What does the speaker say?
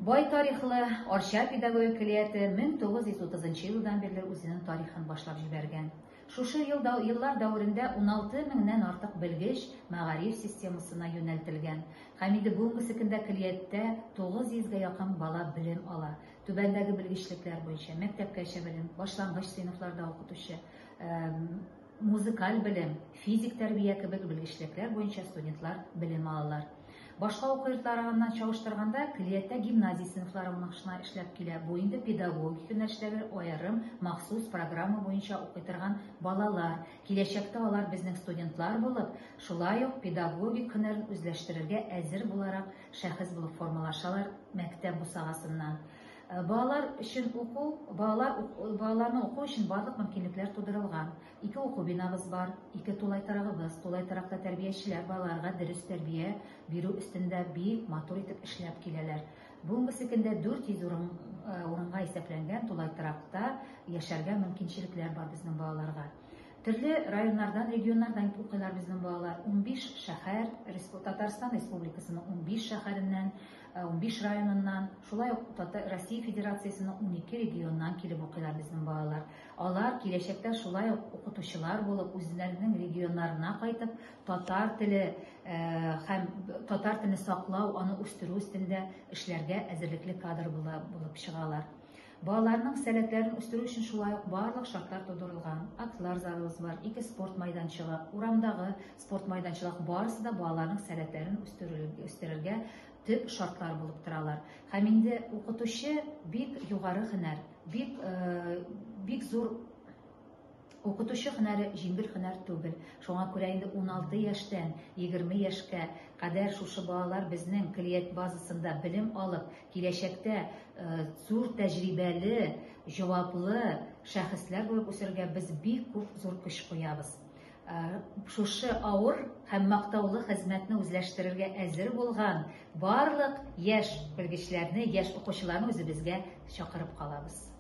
Бай тарихлы Арча педагогик көллияте 1930 елдан бирле үзенең тарихын башлап җибәргән. Шушы ел еллар дәверендә 16 меңнән артык белгеч мәгариф системасына юнәлтелгән. Һәм инде бүгенгесе көндә көллияттә 900 гә якын бала белем ала. Түбәндәге белгечлекләр буенча мәктәпкәчә белем, башлангыч сыйныфларда укытучы, музыкаль белем, физик тәрбия кебек белгечлекләр буенча студентлар белем алалар. Башка уку йортларыннан чагыштырганда, көллияттә гимназия сыйныфлары уңышлы эшләп килә. Бу инде педагогик юнәлештәге аерым махсус программа буенча укый торган балалар. Киләчәктә алар безнең студентлар булып, шулай ук педагогик һөнәрен үзләштерергә әзер буларак шәхес булып формалашалар мәктәп бусагасыннан. Балалар өчен уку, балалар балаларны уку өчен барлык мөмкинлекләр тудырылган. Ике уку бинабыз бар, ике тулай торагыбыз. Тулай торакта тәрбиячеләр балаларга дөрес тәрбия бирү өстендә бик матур итеп эшләп киләләр. Бүгенгесе көндә 400 урын урынга исәпләнгән тулай торакта яшәргә мөмкинчелекләр бар безнең балаларга. Төрле районнардан, регионнардан укыйлар безнең балалар. 15 шәһәр, Татарстан Республикасының 15 шәһәреннән, 15 районыннан, шулай ук Россия Федерациясенең 12 регионнан килеп укыйлар безнең балалар. Алар киләчәктә шулай ук укытучылар булып, үзләренең регионнарына кайтып, татар теле һәм татар телен саклау, аны үстерү өстендә эшләргә әзерлекле кадр булып чыгалар. Балаларның сәләтләрен үстерү өчен шулай ук барлык шартлар тудырылган. Актлар залыбыз бар, ике спорт майданчыгы, урамдагы спорт майданчыгы, барысы да балаларның сәләтләрен үстерергә төп шартлар булып торалар. Һәм инде укытучы бик югары һөнәр, бик бик зур. Укытучы һөнәре җиңел һөнәр түгел. Шуңа күрә инде 16 яшьтән 20 яшькә кадәр шушы балалар безнең көллият базасында белем алып, киләчәктә зур тәҗрибәле, җаваплы шәхесләр булып үсәргә без бик күп зур көч куябыз. Шушы авыр һәм мактаулы хезмәтне үзләштерергә әзер булган барлык яшь белгечләрне, яшь укучыларны үзебезгә чакырып калабыз.